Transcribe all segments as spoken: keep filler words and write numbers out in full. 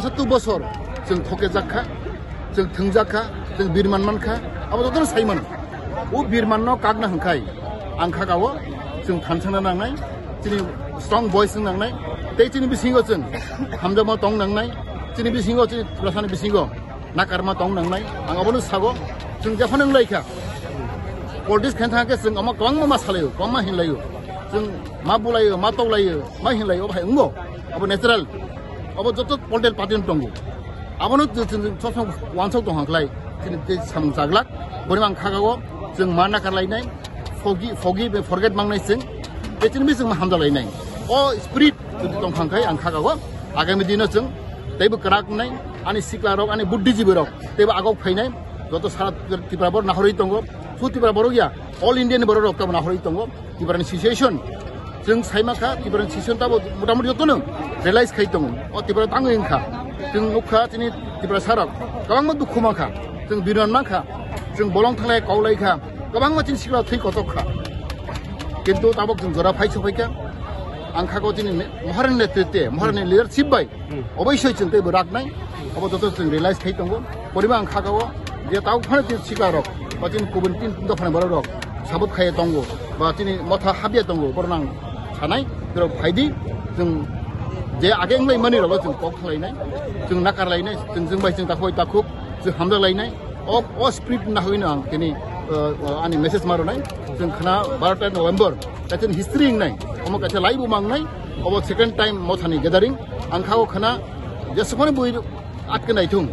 Sattu bosor chwng thokejak kha, chwng thwngjak kha, chwng birman man kha, abo jotono sai mano. O birmanno kakna hwnkhai ang kha kao chwng thansangna nangnai, chini strong voice wng nangnai, tei chini bisingo chwng hamjakma tong nangnai, chini bisingo, chini Tiprasani bisingo nakarma tong nangnai. Ang abono sago, chwng jephano wng lai kha, politics khaina thang khe chwng omo kwbangma ma salaio, kwbangma hinlaio, chwng ma bulaio, ma toklaio, ma hinlaio, obo hai wngo, abo natural. Abo joto political party no tongo. Abono chwng, chwng, chwng, chwng wansok tong khlai, chini tei samung chaglak. Boni ang kha kao chwng ma nakar lainai, forgi-, forgive, forget mangnai chwng. Tei chini bising ma hamjak lainai. O spirit jodi tong kha khai ang kha kao agami dino chwng teibo kwrak wngnai, ani sikla rok, ani buddhijibi rok teibo agok phainai, joto sara Tripura borok nahorwi tongo. Su Tripura borok ya, all India ni borok rok tamo nahorwi tongo. Tiprani situation chwng sai ma kha, Tiprani situation tabo motamoti jotono realize khai tongo. O Tipra tangwi wng kha, chwng nuk kha chini Tiprasa rok kwbangma dukhu man kha, chwng birman man kha, chwng bolong thanglai kok lai kha, kwbangma chini sikla thwi kotok kha. Kintu tabok chwng jora phai sophai kha, ang kha ko chini ne-, Maharani netritwe, Maharani leadership bai Hmm. Oboisoi chwng teibo raknai, obo joto chwng realize khai tongo. Porima ang kha kao je tao phano tei sikla rok, ba chini kubun tin dophani borok rok sabot khaiya tongo, ba chini motha habya tongo, borok nang sanai, borok phaidi, chwng je age wnglai mani rok chwng kok khlainai, chwng nakar lainai, chwng chwng bai chwng takhoi takhuk, chwng hamjak lainai. O, o spirit nahoi no ang tini, uh, uh, ani message ma rwnai. Chwng khna baro ta November, ta chini history wngnai. Omo kaisa laibu mangnai. Obo second time mothani gathering. Ang kha o khna jesukmani bui atkhe naithung.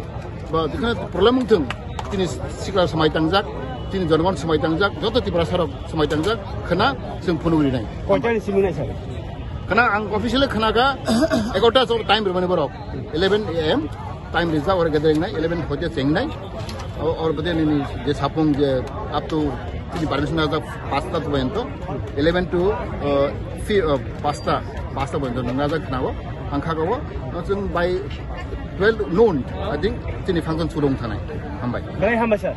Ba dikhna problem wngthung. Chini sikla samai tangjak, chini jonogon samai tangjak, joto Tiprasa rok samai tangjak, khna chwng phunuk rinai. Koitani simi nai sir? Khna ang officially khna kha egarota time rwmani borok, eleven A M time rijak, oro gathering nai, eleven hoite chengnai. O, or bade nini je sapung je up to chini permission ajak pasta porjonto, eleven to, uh, fi-, uh, pasta, pasta porjonto nang ajak khna o, ang kha kao, no chwng by twelve noon, I think, chini function churung thanai. Hambai. Belai hambai sir.